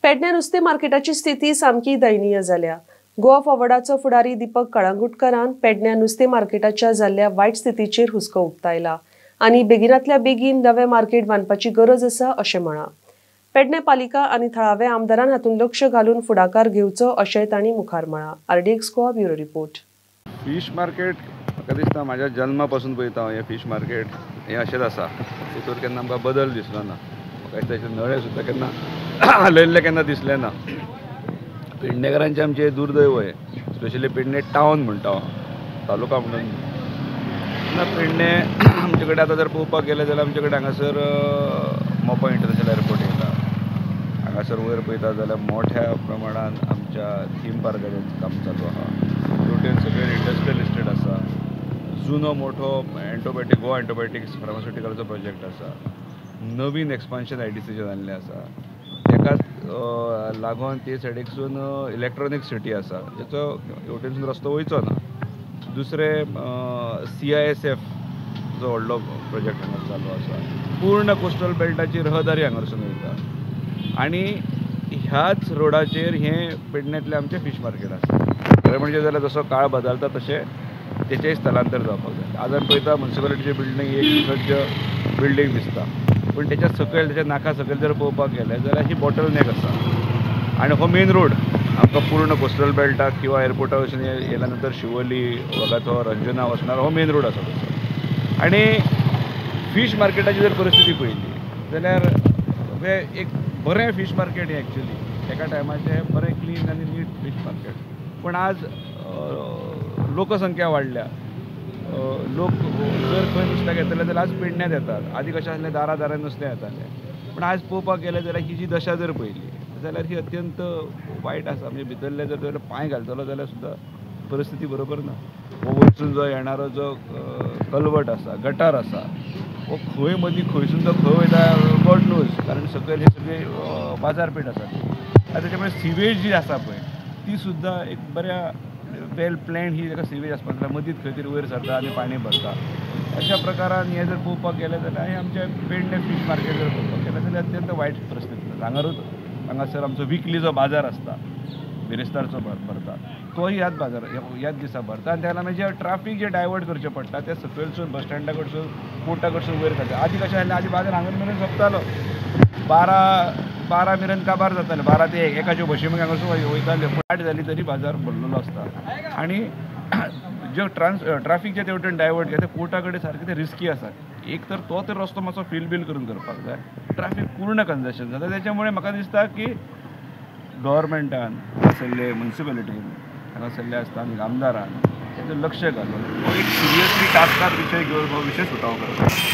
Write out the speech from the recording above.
पेडणे नुस्तें मार्केटाची स्थिती सामकी दयनीय जाल्या. गोवा फॉरवर्डाचो फुडारी दीपक कळंगुटकरान पेडण्या नुस्तें मार्केटाच्या जाल्ल्या वायट स्थितीचेर हुस्को उक्तायला आनी बेगिनातल्या बेगीन नवें मार्केट बांदपाची गरज आसा अशें म्हळां. पेडणे पालिका आनी थळाव्या आमदारान हातूंत लक्ष घालून फुडाकार घेवचो अशें तांणी मुखार म्हळां. RDX Goa bureau report. Fish market म्हाका दिसता म्हाज्या जल्मा पासून पळयता हांव हें फीश मार्केट हें अशेंच आसा. तितूर केन्ना आमकां बदल दिसलो ना. म्हाका दिसता अशें नळे सुद्दां केन्ना हालयल्ले केन्ना दिसले ना. पेडणेकारांचें आमचें दुर्दैव हें, स्पेशली पेडणे टावन म्हणटा हांव, तालुका म्हणून ना. पेडणे आमचे कडेन आतां जर पळोवपाक गेलें जाल्यार आमचे कडेन हांगासर मोपा इंटरनॅशनल एअरपोर्ट येयला. हांगासर वयर पळयता जाल्यार मोठ्या प्रमाणान आमच्या थीम पार्काचें काम चालू आसा. तेवटेन सगळे इंडस्ट्रियल इस्टेट आसा. जुनो मोठो एंटोबायोटीक गोवा एंटोबायोटिक्स फार्मास्युटिकलाचो प्रोजेक्ट आसा. नवीन एक्सपान्शन आयडीसीचें जाल्लें आसा. ताकाच लागून ते सायडीकसून इलेक्ट्रॉनीक सिटी आसा, जेचो हेवटेनसून रस्तो वयचो ना. दुसरें CISF जो व्हडलो प्रोजेक्ट हांगा चालू आसा. पूर्ण कोस्टल बेल्टाची रहदारी हांगासून वयता आनी ह्याच रोडाचेर हें पेडण्यांतलें आमचें फीश मार्केट आसा. खरें म्हणजे जाल्यार जसो काळ बदलता तशें तेचेंय स्थलांतर जावपाक जाय. आज आमी पळयता म्युनिसिपालिटीची बिल्डींग एक सज्ज बिल्डींग दिसता, पूण तेच्या सकयल तेच्या नाका सकयल जर पळोवपाक गेलें जाल्यार ही बॉटल नॅक आसा आनी हो मेन रोड आमकां पूर्ण कोस्टल बेल्टाक किंवा एअरपोर्टा वचून येयल्या नंतर शिवोली, वागातोर, अंजुना वचणार हो मेन रोड आसा तसो. आनी फीश मार्केटाची जर परिस्थिती पळयली जाल्यार हें एक बरें फीश मार्केट हें एक्चुली एका टायमाचें बरें क्लीन आनी नीट फीश मार्केट. पूण आज लोकसंख्या वाडल्या, लोक जर खंय नुस्त्याक येतले जाल्यार आज पेडण्यात येतात. आदी कशें आसलें दारा दारान नुस्तें येतालें, पूण आज पळोवपाक गेलें जाल्यार ही जी दशा जर पळयली जाल्यार ही अत्यंत वायट आसा. म्हणजे भितरले जर पांय घालतलो जाल्यार सुद्दां परिस्थिती बरोबर ना. हो वचून जो येणारो जो कलवट आसा, गटार आसा, हो खंय मदीं खंयसून तो खंय वयता गॉड नोज, कारण सकयल हे सगळे बाजारपेठ आसा. आनी तेच्या मुळे सिवेज जी आसा पळय ती सुद्दां एक बऱ्या वेल प्लॅन ही ताका सिवेज आसपाक जाय. मदींच खंय तरी वयर सरता आनी पाणी भरता. अशा प्रकारान हें जर पळोवपाक गेलें जाल्यार हें आमचें पेडणे फीश मार्केट जर पळोवपाक गेलें जाल्यार अत्यंत वायट परिस्थिती. हांगारूच हांगासर आमचो विकली जो बाजार आसता बिरेस्तारचो भरता तोय ह्याच बाजार ह्याच दिसा भरता. आनी तेन्ना मागीर ट्राफीक जे डायवर्ट करचें पडटा तें सकयलसून बस स्टँडा कडसून कोर्टा कडसून वयर काडटा. आदी कशें आसलें, आदी बाजार हांगा मेरेन सोंपतालो, 12 मेरेन काबार जाताले, 12 ते 1 एकाच्यो बशी मागीर हांगासून वयताल्यो. पूण 8 जाली तरी बाजार भरलेलो आसता. आनी जे ट्राफीक जे तेवटेन डायवर्ट केलें ते कोर्टा कडेन सारकें तें रिस्की आसा. एक तर तो तर रस्तो मातसो फील बील करून करपाक जाय. ट्राफीक पूर्ण कंजेशन जाता. तेच्या मुळे म्हाका दिसता की गव्हर्मेंटान हांगासरले म्युनिसिपालिटीन हांगासरल्या स्थानीक आमदारान तेचेर लक्ष घालून हो एक सिरियसली टास्कार विशय घेवन हो विशय सुटावो करपाक.